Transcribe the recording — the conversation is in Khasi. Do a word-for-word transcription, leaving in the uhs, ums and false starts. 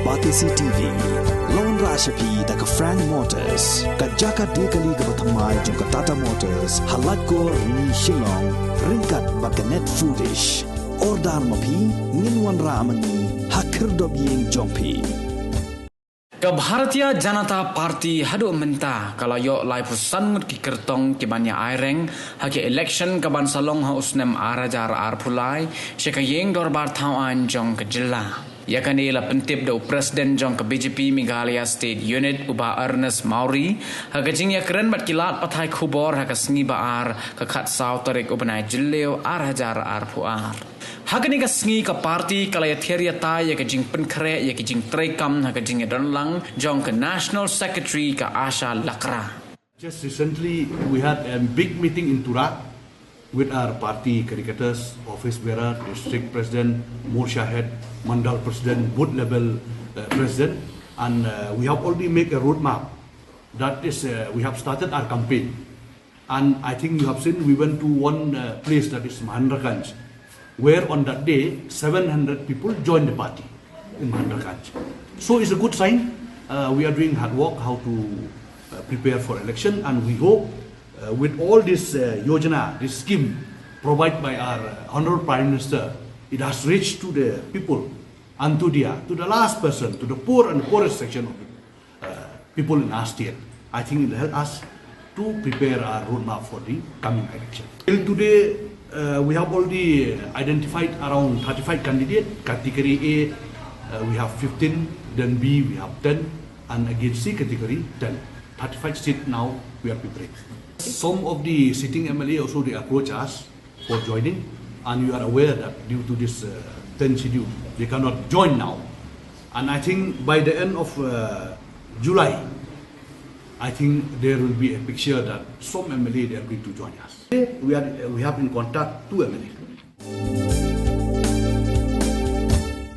Batesi T V, la wanrah sha phi da ka Frank Motors, ka jaka die kali kaba thymmai jong ka Tata Motors, ha Laitkor, Rni, Shillong, ryngkat bad ka Net Foodish. Order ma phi, ngin wanrah ma ngi ha khyrdop ïing jong phi. Ka Bharatiya Janata Party haduh mynta ka la ïoh laiphew san ngut ki kyrtong kiban ïa aireng ha ka election kaban sa long ha u snem ar hajar arphew lai sha ka ïing dorbar thaw aiñ jong ka jylla. Ïa kane la pyntip da u President jong ka B J P Meghalaya State Unit, u Bah Ernest Mawrie, ha ka jingïakren bad ki lad pathai khubor ha ka sngi ba ar, ka khatsaw tarik u bnai Jylliew ar hajar arphew ar. Ha kane ka sngi ka party ka la ïathiar ïatai ïa ka jingpynkhreh ïa ka jingtreikam ha ka jingïadonlang jong ka National Secretary ka Asha Lakra. Just recently, we had a big meeting in Tura with our party caricatures, office bearer, district president, Morcha head, Mandal president, booth level uh, president, and uh, we have already made a roadmap. That is, uh, we have started our campaign. And I think you have seen we went to one uh, place, that is Mahendraganj, where on that day seven hundred people joined the party in Mahendraganj. So it's a good sign. Uh, we are doing hard work how to uh, prepare for election, and we hope uh, with all this uh, yojana, this scheme provided by our uh, Honorable Prime Minister, it has reached to the people, Antyodaya, to the last person, to the poor and the poorest section of the uh, people in our state. I think it will help us to prepare our roadmap for the coming election. Till today, uh, we have already identified around thirty-five candidates. Category A, uh, we have fifteen, then B, we have ten, and again C category, ten. Thirty-five seats now we are preparing. Some of the sitting M L A also, they approach us for joining, and you are aware that due to this uh, ten schedule, they cannot join now. And I think by the end of uh, July, I think there will be a picture that some M L A, they are going to join us. We are, we have in contact two M L A.